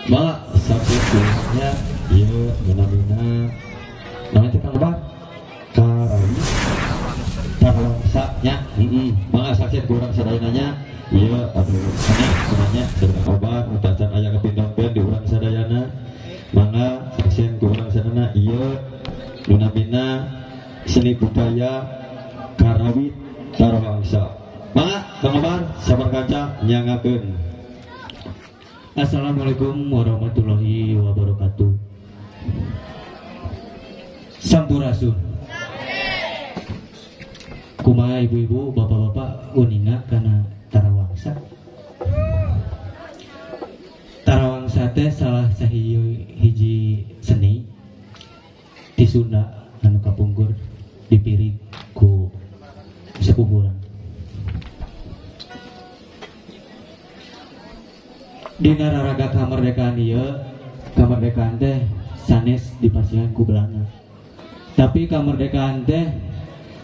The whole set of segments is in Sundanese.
Mak sakitu nya ieu ngeunamina naon teh Kang Bar? Karawis Tarawangsa nya. Mangga saksian ku urang sadayana nya. Ieu aduh seni cenah cenah obat nu tacan aya kepindong band di urang sadayana. Mangga saksian ku urang sadayana ieu nu namina seni budaya Karawit Tarawangsa. Mangga Kang Obar sabar kaca nyangakeun. Assalamualaikum warahmatullahi wabarakatuh. Sampurasun. Kumaha ibu-ibu, bapak-bapak uninga kana Tarawangsa. Tarawangsa teh salah sahiji hiji seni ti Sunda anu kapungkur dipirig ku sepuh urang. Dina raraga kamerdekaan ieu, kamerdekaan teh sanes dipasihan ku Belanda. Tapi kamerdekaan teh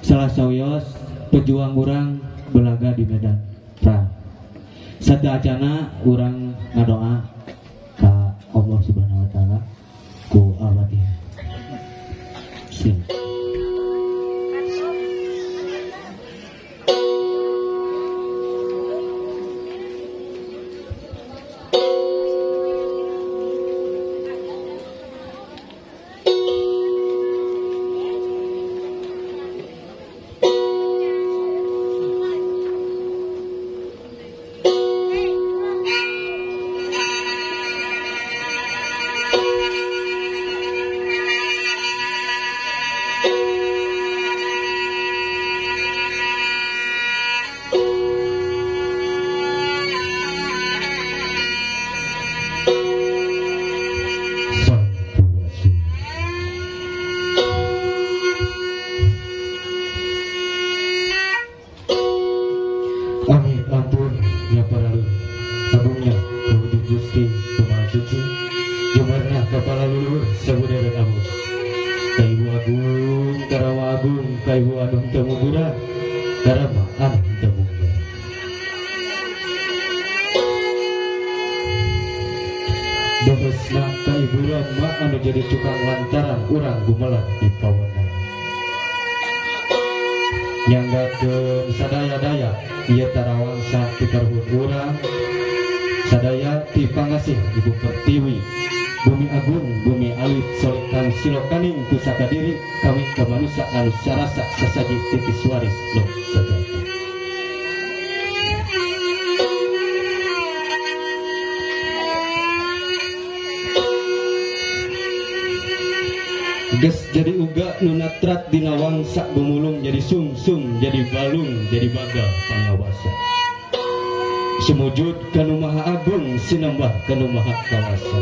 salah sawios pejuang urang belaga di medan perang. Sateuacana urang ngadoa ka Allah Subhanahu wa taala ku Al-Fatihah. Sim. Amin ampun ya paralun agungnya kewujud Gusti Kumaha Suci jumarna kepala leluhur sabudaya dan amun kaibu agung karawa agung kaibu anu teu mugura karama anu teu mugura dohosna kaibu rama anu jadi tukang lantaran urang gumelar di pawana nyanggakeun sadaya-daya ieu Tarawangsa ti karuhun urang sadaya ti pangasih Ibu Pertiwi bumi agung bumi alit solekan silokaning pusaka diri kami kemanusia anu sarasa sasaji titis waris nu sejati. Geus jadi uga nu natrat dina wangsa gumulung jadi sungsung jadi balung jadi baga pangawasa sumujud kanu maha agung sinembah kanu maha kawasa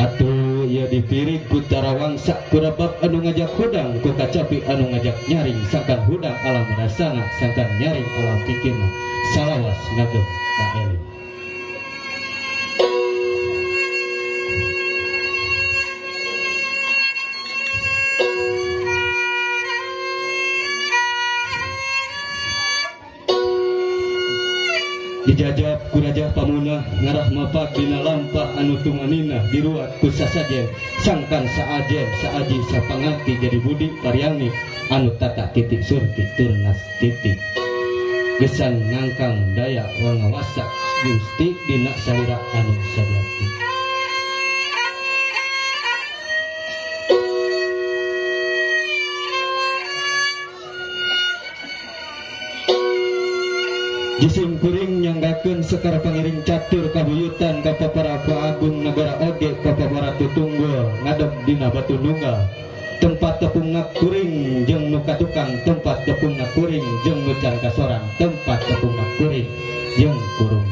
atuh ieu dipirig ku Tarawangsa ku rebab anu ngajak hudang ku kacapi anu ngajak nyaring sangkan hudang alam rasana sangkan nyaring alam pikirna salawas ngagem ka eling. Dijajab ku Raja Pamunah ngarah mapak dina lampah anu tumanina diruat ku sasajen sangkan saajen saaji sapanganti jadi budi pariangi anu tata titik surti turnas titik gesan ngangkang daya wangawasa Gusti dina salira anu sajati. Jisim kuring nyanggakeun sekar pangiring catur kabuyutan ka paparaku agung negara oge ka paparatu tunggul ngadeg dina batu nunggal tempat tepungna kuring jeung nu katukang tempat tepungna kuring jeung nu can kasorang tempat tepungna kuring jeung kurung.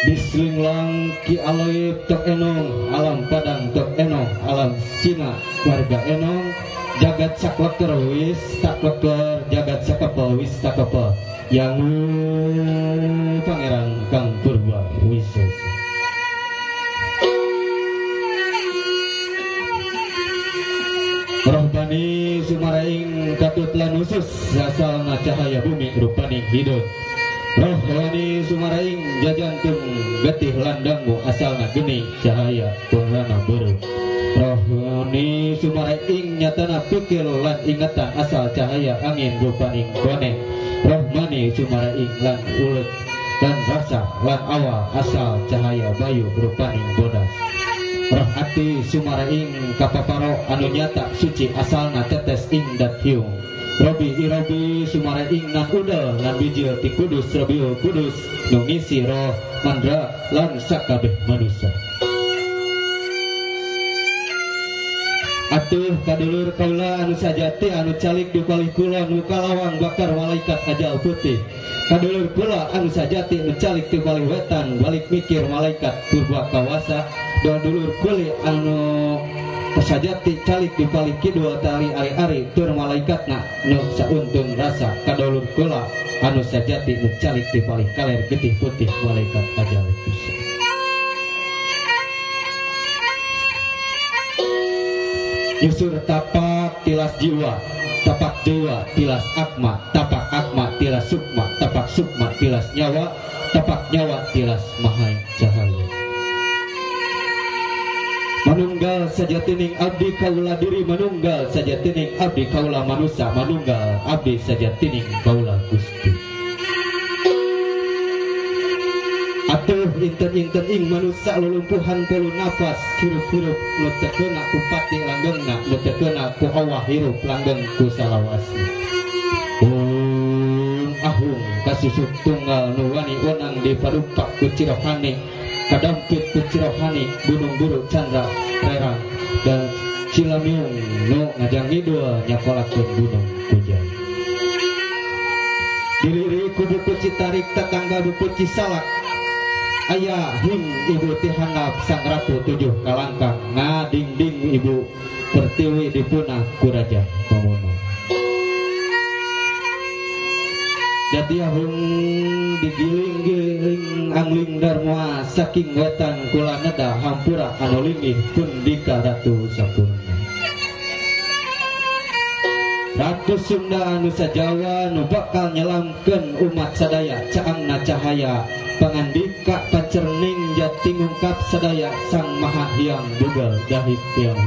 Bislinglang ki aloib tok enong alam padang tok enong alam sina warga enong jagat sakleker wis takleker jagat sakepel wis takepel yang pangeran kang purba wisesa. Rohbani sumaraing katut lan usus asalna cahaya bumi rupaning hidup. Rohani sumaraing jajantung getih landangmu asalna geni cahaya purana beureum. Rohani sumaraing nyatana pikir lan ingatan asal cahaya angin rupaning koneng. Rohmani sumaraing lan ulet dan rasa lan awal asal cahaya bayu rupaning bodas. Roh ati sumaraing kapaparo anu nyata suci asalna tetes ing dat hiung. Robi irobi sumaraing nan udel lan bijil ti kudus robiul kudus nu ngisi roh mandra lan sakabeh manusa. Atuh kadulur kaula anu sajati anu calik di palih kula nu kalawang bakar malaikat ajal putih. Kadulur kula anu sajati nu calik di palih wetan balik mikir malaikat purba kawasa. Doa dulur kuli anu sajati calik di palih kidul tali ari-ari tur malaikatna nu sauntun rasa. Kadulur kula anu sajati nu calik di palih kaler getih putih malaikat ajal putih. Nyusur tapak tilas jiwa, tapak jiwa tilas akma, tapak akma tilas sukma, tapak sukma tilas nyawa, tapak nyawa tilas mahai cahaya. Manunggal sajatining abdi kaula diri, manunggal sajatining abdi kaula manusa, manunggal abdi sajatining kaula Gusti. Atuh inten-inten ing manusa lulumpuhan polu nafas hirup-hirup nu teu keuna ku pati langgengna, nu teu keuna ku awah hirup langgeng ku salawasna. Ahung kasusuk tunggal nu wani onang di padupak ku cirohani, kadampit ku cirohani gunung guru candra rerang dan cilamiung nu ngajang ngidul nyakolakeun gunung kujang. Dilirik ku buku Citarik tetangga buku Cisalak ayah hing ibu tihanap sang ratu tujuh kalangkang ngadingding ibu pertiwi dipunah kuraja pamono. Jatiahung digiling-giling angling darma saking wetan kula neda hampura anu linggih pundika ratu sampurna. Ratu Sunda anu sajawa nu bakal nyelamkeun umat sadaya caangna cahaya pangandika pacerning jati ngungkap sadaya sang maha hyang bugal dahit tiang.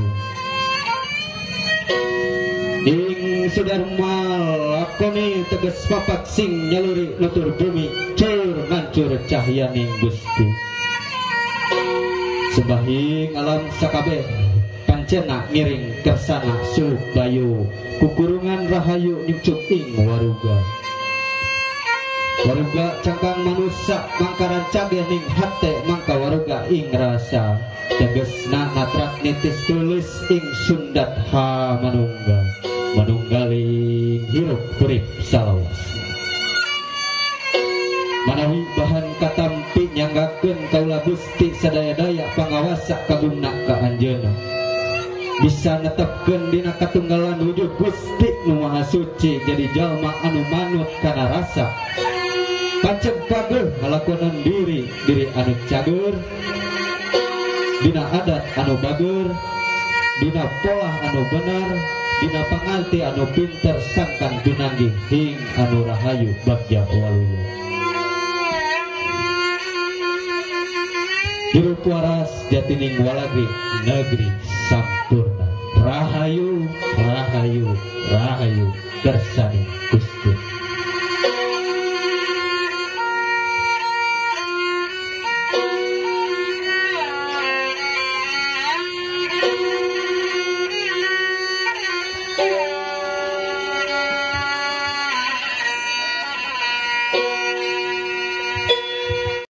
Ing Sudarma lakoni teges papat sing nyaluri nutur bumi cur mancur cahyaning Gusti. Sembahing alam sakabeh pancena ngiring kersana suluk bayu kukurungan rahayu nyucuk ing waruga. Waruga cangkang manusa mangkaran cageh ning hate mangka waruga ing rasa tegesna natrat nitis tulis ing sundat ha manunggal manunggaling hirup urip salawas. Manawi bahan katampi nyanggakeun kaula Gusti sadaya-daya pangawasa kagungna ka anjeunna. Bisa netepkeun dina katunggalan wujud Gusti nu Maha Suci jadi jalma anu manut kana rasa. Panceg pageuh ngalakonan diri diri anu cager dina adat anu bager dina pola anu bener dina panganti anu pinter sangkan pinanggih hing anu rahayu bagja waluya. Hirup waras jatining walagri negeri